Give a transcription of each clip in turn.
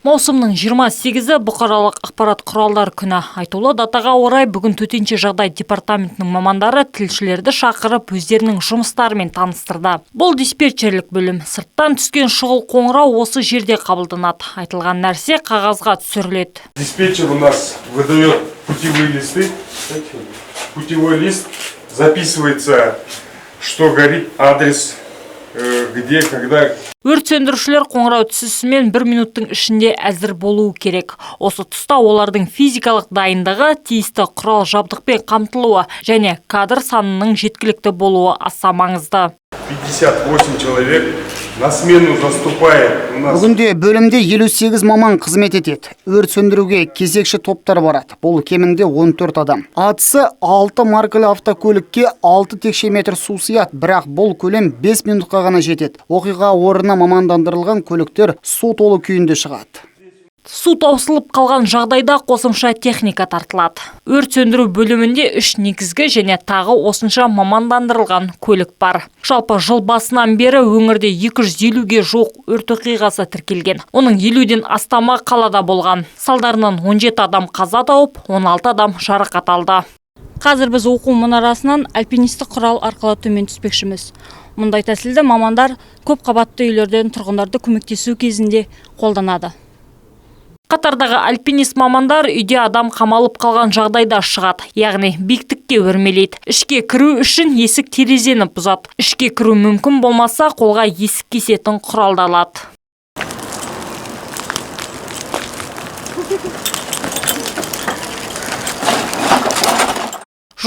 Маусымның 28-і бұқаралық ақпарат құралдар күні. Айтулы датаға орай бүгін төтенше жағдай департаментінің мамандары тілшілерді шақырып, өздерінің жұмыстарымен таныстырды. Бұл диспетчерлік бөлім. Сырттан түскен шұғыл қоңырау осы жерде қабылданады. Айтылған нәрсе қағазға түсіріледі. Диспетчер у нас выдает путевые листы. Путевой лист записывается, что горит, адрес, где, когда. Өрт сөндірушілер қоңырау түсісімен бір минуттың ішінде әзір болуы керек. Осы тұста олардың физикалық дайындығы, тиісті құрал жабдықпен қамтылуы және кадр санының жеткілікті болуы аса маңызды. 58 человек на смену заступает у нас. Бүгінде бөлімде 58 маман қызмет етеді. Өрт сөндіруге кезекші топтар барады. Бұл кемінде 14 адам. АЦ 6 маркалы автокөлікке 6 текше метр су сияды, бірақ бұл көлем 5 минутқа ғана жетеді. Оқиға орнына мамандандырылған көліктер су толы күйінде шығады. Су таусылып қалған жағдайда қосымша техника тартылады. Өрт сөндіру бөлімінде үш негізгі және тағы осынша мамандандырылған көлік бар. Жалпы жыл басынан бері өңірде 250-ге жуық өрт оқиғасы тіркелген. Оның 50-ден астамы қалада болған. Салдарынан 17 адам қаза тауып, 16 адам жарақат алды. Қазір біз оқу мұнарасынан альпинистік құрал арқылы төмен түспекшіміз. Мұндай тәсілді мамандар көп қабатты үйлерден тұрғындарды көмектесу кезінде қолданады. Қатардағы альпинист мамандар үйде адам қамалып қалған жағдайда шығады, яғни биіктікке өрмелейді. Ішке кіру үшін есік терезені бұзады. Ішке кіру мүмкін болмаса, қолға есік кесетін құралды алады.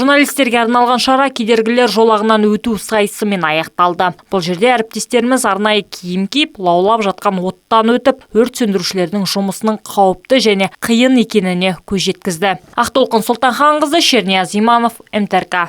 Журналистерге арналған шара кедергілер жолағынан өту сайысымен аяқталды. Бұл жерде әріптестеріміз арнайы киім киіп, лаулап жатқан оттан өтіп, өрт сөндірушілердің жұмысының қауіпті және қиын екеніне көз жеткізді. Ақтолқын Сұлтанханқызы, Шернияз Иманов, МТРК.